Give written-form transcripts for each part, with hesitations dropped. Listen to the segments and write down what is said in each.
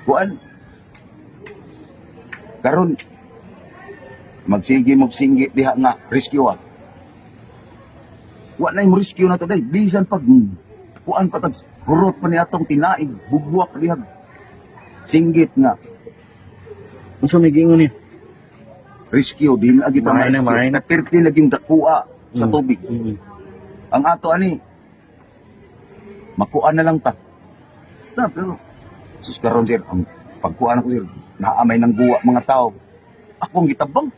Kuan. Karon magsige magsinggit diha nga rescue ah. Wa na mo rescue na to day, bisan pag kuan pa tag hurot pa ni atong tinaig, bugwak diha. Singgit nga Unsa may giingon niya? Rescue di na kita Maay na, ma-rescue. maay na. Kapirti naging dakuha sa tubig. Ang ato ani makuha na lang ta. Na, pero sus, karon sir, ang pagkuha na ko sir, naamay ng guwa mga tao. Akong gitabang,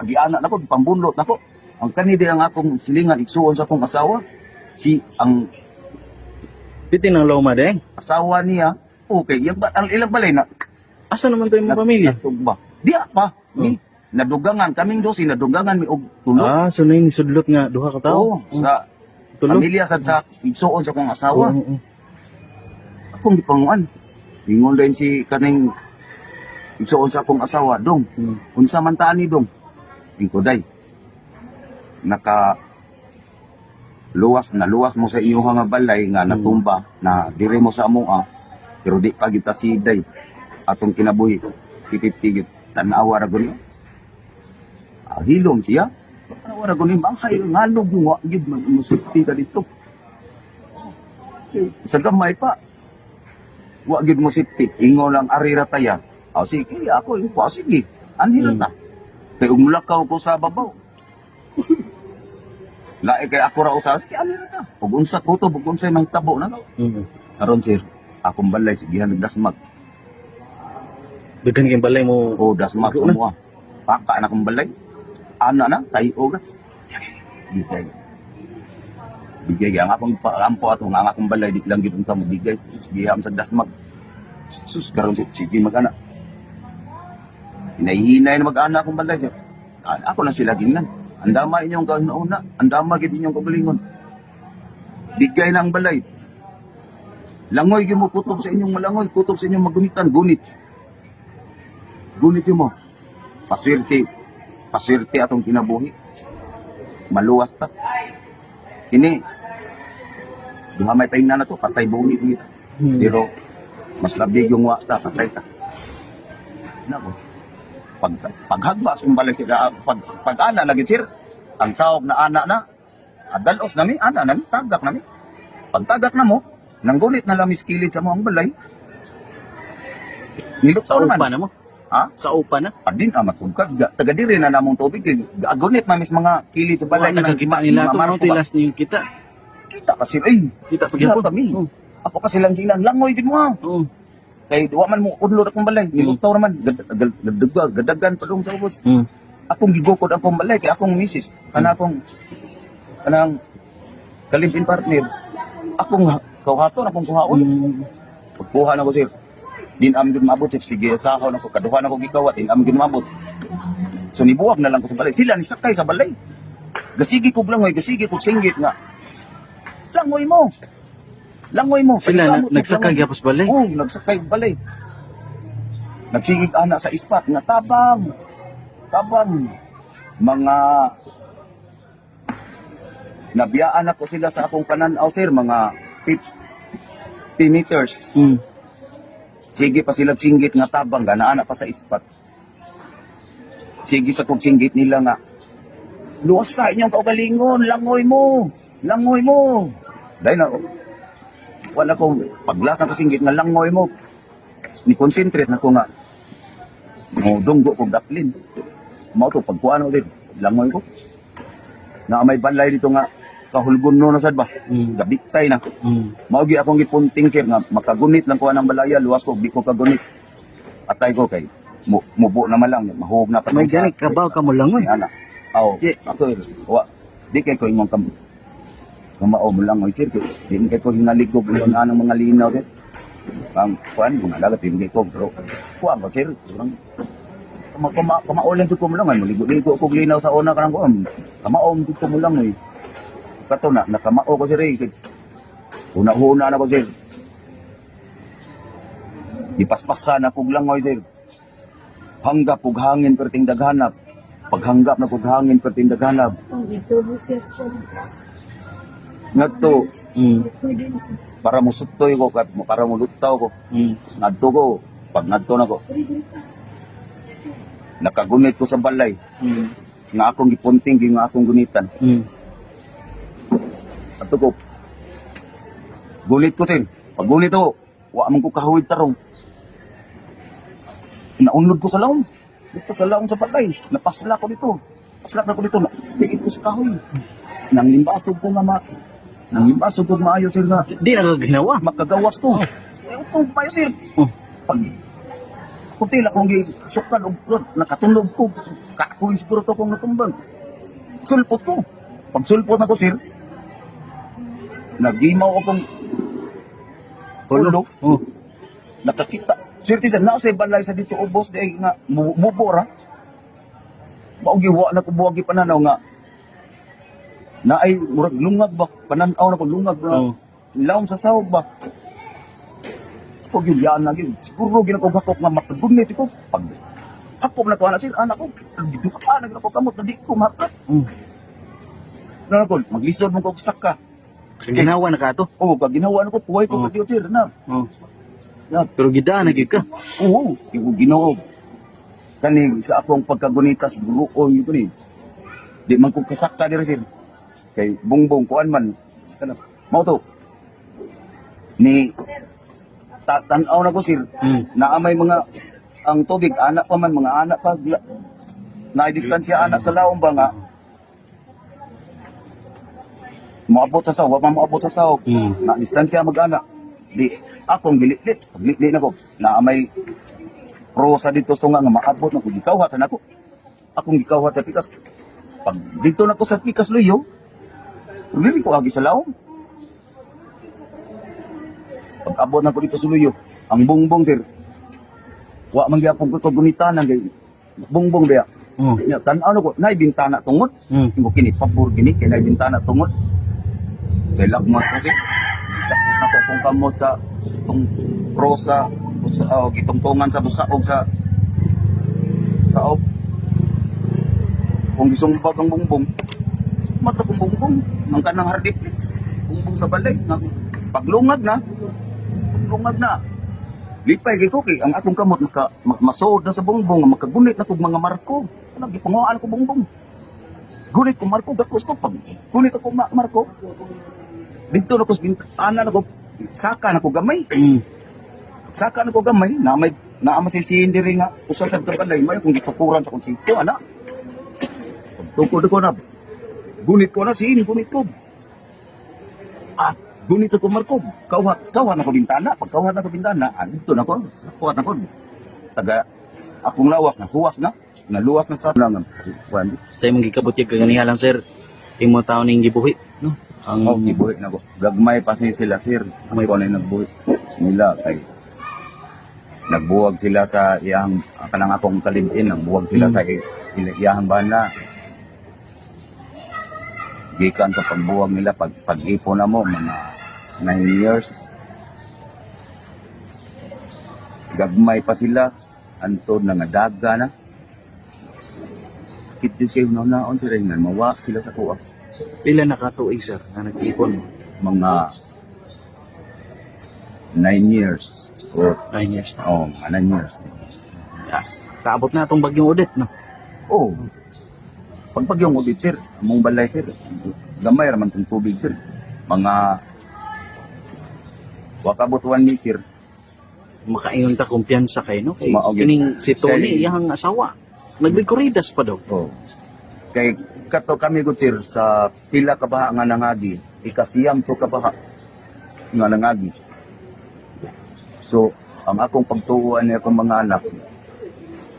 giana nako, gipambunlot nako. Ang kani di ang akong silingan igsuon sa akong asawa. Si ang Bitin ang loma deng. Asawa niya, okay, iyang ba, ang ilang balay na Asa naman to imong pamilya? Natugba. Diya pa. Ni nadugangan kaming dosi, nadugangan mi og tulo. Ah, so nay sudlot nga duha ka tawo. Oo, sa Tulo. pamilya sad sa igsuon sa akong asawa. Oo, oo. Akong gipanguan. Ingon din si kaning igsuon sa akong asawa, "Dong, unsa man ta ani, dong?" Ingko, "Day. Naka luwas na luwas mo sa iyo nga balay nga natumba na dire mo sa amoa, pero di pa kita siday atong kinabuhi tipip gyud." Tan-awa ra gud. Ah, hilom siya, tan-awa ra gud, bangkay ngalog yung wa gyud man mo safety ka dito sa gamay pa, wa gyud mo safety. Ingon lang, "Ari ra taya." Ah, sige, ako yung pa, sige, anhi ra ta kay umlakaw ko sa babaw. Lae kay ako ra usa, sige, anhi ra ta ug unsa kutob ug unsay mahitabo na. Aron sir, akong balay sigihan nagdasmag. Daghan kay balay mo. O dasmag Dugo sa na. mua. Paka na akong balay. Ana na tayo ra. Bigay. Bigay ang akong paampo ato nga ang akong balay di lang gid unta mo bigay. Sus, giham sa dasmag. Sus, karon sir, sige mag-ana. Hinahinay na mag-ana akong balay, sir. Ah, ako na sila gingnan. Andama inyong kauna, andama gid inyong kagalingon. Bigay na ang balay. Langoy gyud mo, kutob sa inyong malangoy, kutob sa inyong magunitan, gunit. Gunit yun mo. Paswerte. Paswerte atong kinabuhi. Maluwas ta. Kini, duha may paingna na to, patay buhi kita. Pero, mas labi yung wa ta, patay ta. Nako. Pag, paghagba sa balay sila, pag ana lagi sir, ang sahog na ana na, adalos nami, ana nami, tagak nami. Pag tagak na mo, nanggunit na lang miskilid sa mo ang balay. Sa Nilutaw upa naman. na mo. Ha? Sa upa na. Adin ah matugkad ga taga diri na namong tubig kay gunit mamis mga kilid sa balay. Wala nakakita nila to, mga no tilas niyo kita. Kita pa sila ay. Kita pa Kita gyapon. pa mi. Oo. Ako pa silang ginang langoy gid mo ah. Oo. Kay wa man mo udlor akong balay, nilutaw naman, gadagan pa dong sa ubos. Akong gigukod akong balay kay akong misis kana akong kanang kalimpin partner, akong kauhaton, akong kuhaon. Pagkuha na ko sir, din am gud maabot sir, sige sahon ako, kaduha na ko gikawat, din am gud maabot. So nibuwag na lang ko sa balay. Sila nisakay sa balay. Gasigi kog langoy, gasigi kog singgit nga, "Langoy mo. Langoy mo." Sila na, Pagkamot mo, nagsakay langoy. gyapon sa balay. Oo, nagsakay og balay. Nagsigig ana sa ispat nga tabang. Tabang. Mga nabiyaan ako sila sa akong pananaw sir, mga 50 meters. Sige pa sila singgit nga tabang, ganaan na pa sa ispat. Sige sa kog singgit nila nga, "Luwas sa inyong kaugalingon, langoy mo, langoy mo." Dahil na, wala kong, paglas na ko singgit nga langoy mo. Ni concentrate na ko nga, mo dunggo kong daplin. Mao to, pagkuhan ko din, langoy ko. Na may balay dito nga, kahulgon no na sad ba? Gabiktay na. Mao gyud akong gipunting sir nga makagunit lang ko anang balaya, luwas ko di ko kagunit. Atay ko kay mubo na man lang, mahog na pa May sa- gani kabaw ka mo langoy. Ana. Aw, ako wa di kay ko ingong kam kamao mo lang oy sir kay di man kay ko hingaligog yun anang mga linaw sir. Ang kuan mga lagat di man kay ko, pero kuan ko sir, kurang kama kama kamao lang jud ko mo lang ay maligo-ligo ko linaw sa una kanang kuan. Kamao jud ko mo lang oy. Kato na nakamao ko sir eh. Huna-huna na ko sir. Gipaspasan ako og langoy sir. Hanggap og hangin perting daghanap. Paghanggap na kog hangin perting daghanap. Oh, itubo siya sa Ngadto Mm. Pwede siya. Para musutoy ko para mulutaw ko. Ngadto ko. Pag ngadto na ko, nakagunit ko sa balay nga akong gipunting, nga akong gunitan. Ato ko, gunit ko, sir. Pag gunit ako, wa man ko kahuwid tarong. Naunlod ko sa laong. Dito sa laong sa balay. Napasla ko dito. Pasla na ko dito. Tiit ko sa kahoy. Nang limbasog ko nga ma... Nang limbasog ko maayo, sir, nga Di na ka ginawa. makagawas ko. Eh, utong maayo, sir. Oh. Pag kunti lang kong gisukad og nakatunog ko. Kahoy siguro to kong natumbang. Sulpot ko. Pag sulpot na ko, sir, nagimaw akong ulo, Oh. nakakita. Sir, tisa, nasa balay sa dito ubos, di ay nga, mubora. Maugi, wa na ko buwagi pananaw nga, na ay, murag lungag ba, pananaw na ko lungag ba, Oh. lawom sa sahog ba. Pag yun, yan na yun. Siguro, ginakog nga makagunit ko. Pag hakop na ko, anak sir, anak ko, duha na ko kamot, na di ko mahakat. Na ko, maglisod mo ko saka. Ginawa na ka to. Oo, pag ginawa na ko, puway ko Oh. kadiyo, sir, na. Oh. Na, Pero gidaan na gyud ka. oo, yung Ginoo. Kani sa akong pagkagunita siguro o yun ni. Di man ko kasakta diri, sir. Kay bongbong kuan man. Kana mao to. Ni tan-aw na ko, sir. Naa may mga ang tubig anak pa man, mga anak pa na distansya anak sa laom ba nga moabot sa saw, wa pa moabot sa saw. Na distansya mag-anak. Di akong gilitlit, paglitlit na ko. Naa may prosa dito sa nga nga maabot na ko, gikawhat na ko. Akong gikawhat sa pikas. Pag dito na ko sa pikas luyo, dili ko agi sa laom. Pag abot na ko dito sa luyo, ang bongbong, sir. Wa man gyapon ko to gunitanan kay bongbong biya. Oh. Nya tan-aw na ko, naay bintana tungod. Mo kini pabor kini kay naay bintana tungod. Kay lagmat ko, sir. Ako kong kamot sa tong prosa sa oh, gitungtungan sa busaog sa saog. Kung gisumbag ang bongbong, mata kong bongbong, ang kanang hardiflex, bongbong sa balay, nga, paglungag na, paglungag na. Lipay kay ko kay ang akong kamot maka masuod na sa bongbong, nga makagunit na kog mga marko. Ano gipanguhaan ko bongbong. Gunit ko marko gakos ko pag gunit ako marko. Dito na ko sa bintana na ko saka na ko gamay. Saka na ko gamay na may naa masisihin diri nga usa sa kabalay may kung gitukuran sa kong sityo ana. Tukod ko na. Gunit ko na siin, gunit ko. Ah, gunit sa ko marko. Kawhat, kawhat na ko bintana. Pag kawhat na ko bintana, dito na ko. Kawhat na ko. Taga akong lawas na huwas na. Naluwas na sa lang. Kuan. Sa imong gikabutyag kaganiha lang, sir. Imo taon ning gibuhi, no? Ang Oh, gibuhi na ko. Gagmay pa ni sila, sir. May ko na nagbuhi nila kay nagbuwag sila sa iyang kanang akong kalibin, nagbuwag sila sa iyang bana. Gikan sa pagbuwag nila pag pag-ipon na mo mga 9 years. Gagmay pa sila antod na nga daga na. Sakit jud kayo naon sila nga mawa sila sa kuha. Pila na ka tuig, sir, nga nag-ipon mo? Mga 9 years or 9 years na. Oh, mga 9 years. Ah, kaabot na atong bagyong Odette, no? Oh. Pagpagyong audit, sir, among balay, sir. Gamay ra man tong tubig, sir. Mga wakabot 1 meter. Makaingon ta kumpiyansa kay, no? Kay Mao gyud. kining si Tony, Kay- iyang asawa. Nagrekoridas pa daw. Oh. Kay kato kami gud, sir, sa pila ka baha nga nangagi, ikasiyam to ka baha nga nangagi. So, ang akong pagtuuan ni akong mga anak,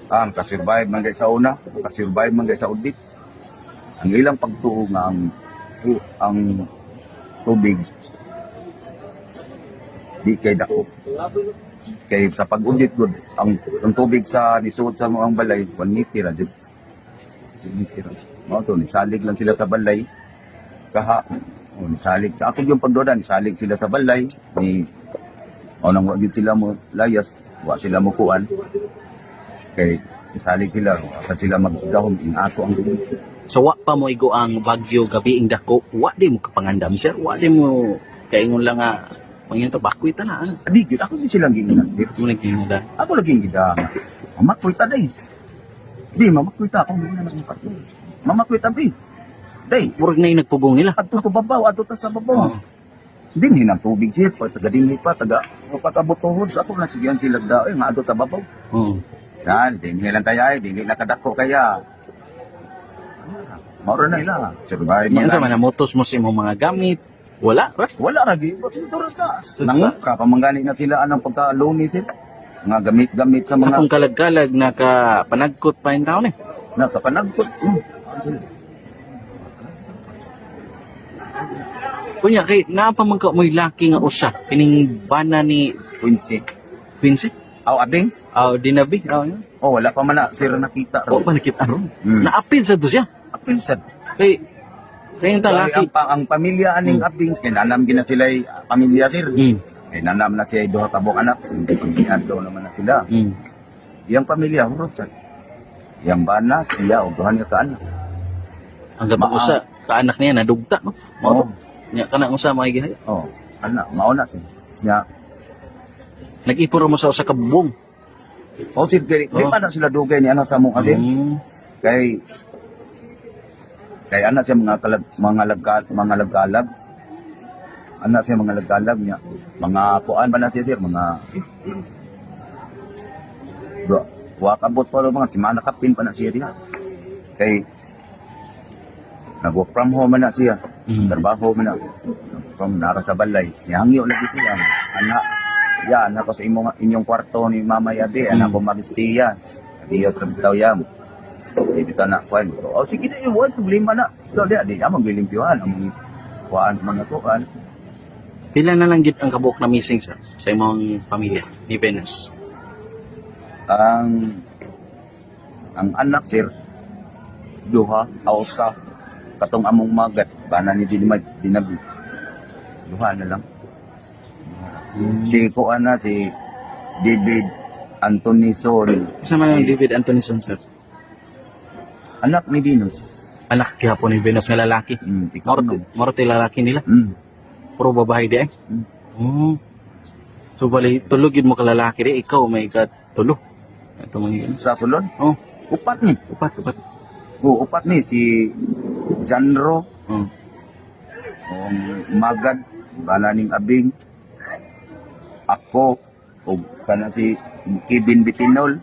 ang kasurvive man kay sa una, kasurvive man kay sa audit. Ang ilang pagtuo nga ang tubig di kay dako. Kay sa pag-audit gud, ang tubig sa nisuod sa mga balay, 1 meter ra jud. 1 meter. Mao to nisalig lang sila sa balay. Kaha, oh, nisalig sa ako yung pagduda, nisalig sila sa balay ni o nang wa gyud sila mo layas, wa sila mo kuan. Kay nisalig sila, wa sila magdahom in ato ang tubig. So wa pa mo igo ang bagyo gabi ing dako, wa di mo kapangandam, sir, wa di mo kaingon lang nga Mangyun to bakwit na ano. Adi gyud ako din silang giingnan, sir. Mo naging da. Ako lagi gida. Mamakwita day. Di mamakwita ako mo na nang patlo. Mamakwita bi. Day, Murag na yung nagpugong nila. adto ko babaw, adto ta sa babaw. Oo. Din hinang tubig sir, pa taga dinhi pa taga pagkabutohod ako na sigian sila da, eh, nga adto ta babaw. Oo. Yan, dinhi lang tayo ay, dinhi na kadako kaya. Mauro na ila. Survive Yan sa man. man namutos mo sa imong mga gamit. Wala, ra. Wala ra gi, turas ka. Nang ka pamanggani na sila anang pagka-loni sir. Mga gamit-gamit sa mga Akong kalag-kalag naka panagkot pa yung taon eh. nakapanagkot. Kunya kay naa pa man ka mo'y laki nga usa kining bana ni Quincy. Quincy. Aw, abing. Aw dinabi. Aw yun. Oh, wala pa man na sir nakita. Wa pa nakita ron. Mm. Naapil sa to siya. Apil sad. Kay kay yung Kay talaki. ang pamilya aning abing kay nanam gina sila pamilya sir. Kay nanam na siya duha ka buok anak, hindi pamilya naman na sila. Iyang pamilya hurot sad. Iyang bana siya og duha niya ka anak. Ang gatong usa kaanak niya nadugta no. Mao to. Oo. Nya kana usa mga gihaya. Oh, anak mao na siya. Siya. Nag-ipon ra mo sa usa ka bubong. Oh, sir, kay di pa na sila dugay ni ana sa among asin. Kay kay ana siya mga kalag, mga lagka, mga lagkalag. Ana siya mga lagkalag niya. Mga kuan pa na siya sir, mga Wa wa kabot pa ro mga simana kapin pa na siya diha. Kay nag-work from home man na siya. Trabaho man na. From nara sa balay. Nihangyo lagi siya. Ana, ya, anak ko sa imong inyong kwarto ni Mama Yabe, anak ko magistiya. Diyo trabaho ya. Di bitaw na kuan. Oh, sige na yun, wala problema na. So, di, di, among gilimpyuhan, among kuan, mga kuan. Pila na lang gid ang kabuok na missing sir sa imong pamilya ni Venus. Ang anak sir, duha, ausa, katong among magat, bana ni Dinimad, dinabi. Duha na lang. Si kuan na, si David Anthony Sol, Isa man ang David Antonison sir. Anak ni Venus. Anak gihapon ni Venus nga lalaki. Ikaw Moro no. moro ti lalaki nila. Puro babae di ay. Oh. So bali tulog yun mo ka lalaki di ikaw may katulo. Ito mga yun. Sa sulod, Oh, upat ni. upat upat. Oh, upat ni si Janro, Oh. ang magad, bala ning abing, ako, o kana si Kevin Bitinol,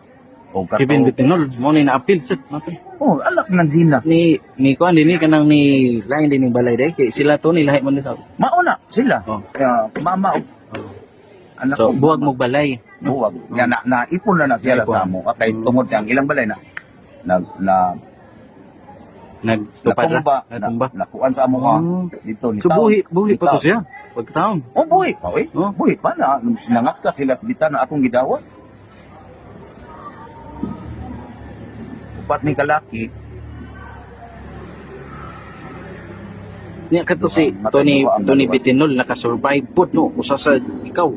o kato. Kevin Bitinol, mo ni naapil sir. Naapil. Oh, alak ng Zina. Ni ni kuan din ni kanang ni lain din ning balay dai kay sila to ni lahi man din sa. Mauna sila. Oh. Kaya, mama, o anak So ko, buwag mo balay. Buwag. Ya, na, naipon na na siya Naipon. sa amo. Kay tungod siyang ilang balay na na na Nagtupad ra. natumba, Natumba. na, nakuan sa amo ka. Oh. Dito ni So buhi buhi pa to Ni siya. Pagtaon. Oh, buhi pa, eh. Oh. Buhi pa na. Nangat ka sila sa bitana akong gidawat. Upat ni kalaki, Niya kato si Ang Tony matagawa ang Tony gawas. Bitinol nakasurvive pod no usa sa ikaw.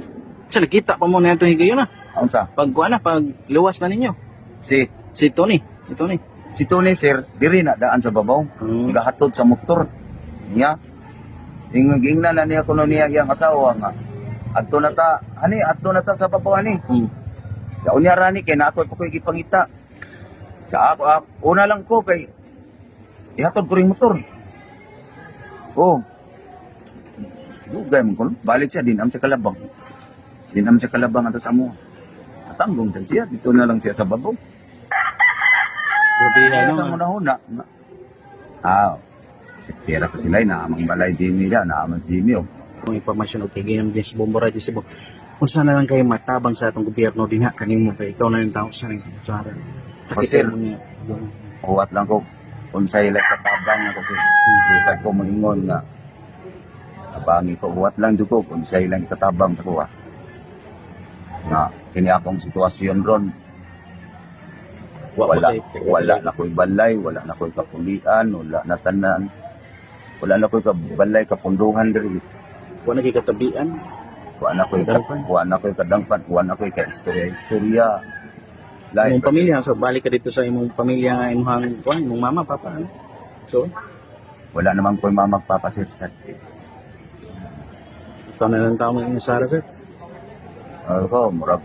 Sa nakita pa mo na itong higayon na. unsa? Pag kuan na pag luwas na ninyo. Si Si Tony, si Tony. si Tony sir, diri na daan sa babaw. Gahatod sa motor. Niya. Ingna na niya kuno niya iyang asawa nga. Adto na ta, ani adto na ta sa babaw ani. Sa unya rani kay na ako pa ko'y gipangita. Sa ako, ako una lang ko kay ihatod ko ring motor. Oh. Dugay man ko. Balik siya din am sa kalabang. Din am sa kalabang ato sa amo. Atanggong dyan siya dito na lang siya sa babaw. Grabe Kaya ano. sa muna-huna. Ah, pera ko sila, naamang balay Jimmy da, naamang si Jimmy. Oh. Ang impormasyon og higayon din sa Bombo Radio Cebu. Unsa na lang kayo matabang sa atong gobyerno dinha kanimo kay ikaw na yung tao sa ning sa sakit Oh, sir. mo niya. Huwat lang ko, unsay lang sa tabang ako sir. Bukad ko moingon nga, tabangi ko, huwat lang jud ko, unsay lang ikatabang sa kuha. Nga, kini akong sitwasyon ron, Wa pa wala, kay- wala na ko'y balay, wala na ko'y kapulian, wala na tanan, wala na ko'y kabalay, kapunduhan diri. Wa na kay katabian. Wala na ko'y Kadangpan. wala na ko'y kadangpan, wala na ko'y ka-istorya-istorya. Lain Imong pamilya so balik ka dito sa imong pamilya nga imong kuan, imong mama, papa ano. So Wala naman ko'y mama magpapasipsat. Tanan lang tao mga Sara, sir. Ako, murag.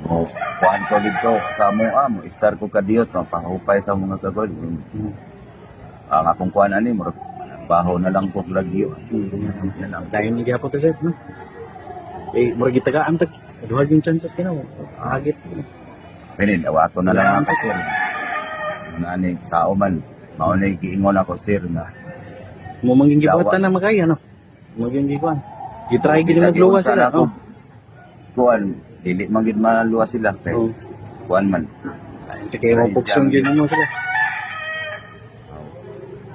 Mo, kuhan ko dito sa mo, mo star ko kadiyot, mapahupay sa mga kagol. Ang akong kuhan ani, murag, baho na lang ko lagi. Yan lang. Dahil ni gyapon ta, sir, no? Eh, murag gitagaan tag duha yung chances kina. Agit. Pinin, awato na lang ako, sir. Ano ani, sao man, mao na giingon ako, sir, na Mo manging Dawa. gibuhatan na makaya, no? Mo gyud gikuan. Gitry gid Bisag magluwa giunsa sila. na ako, kuan, dili man gid maluwa sila. Kay, kuan man. Sige, mo puksong gyud mo sila.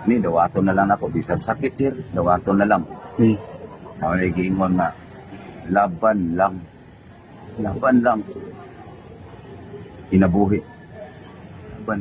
Ni, dawato na lang ako. Bisag sakit, sir, dawato na lang. Mao na giingon nga, laban lang. Laban lang. Kinabuhi. Laban.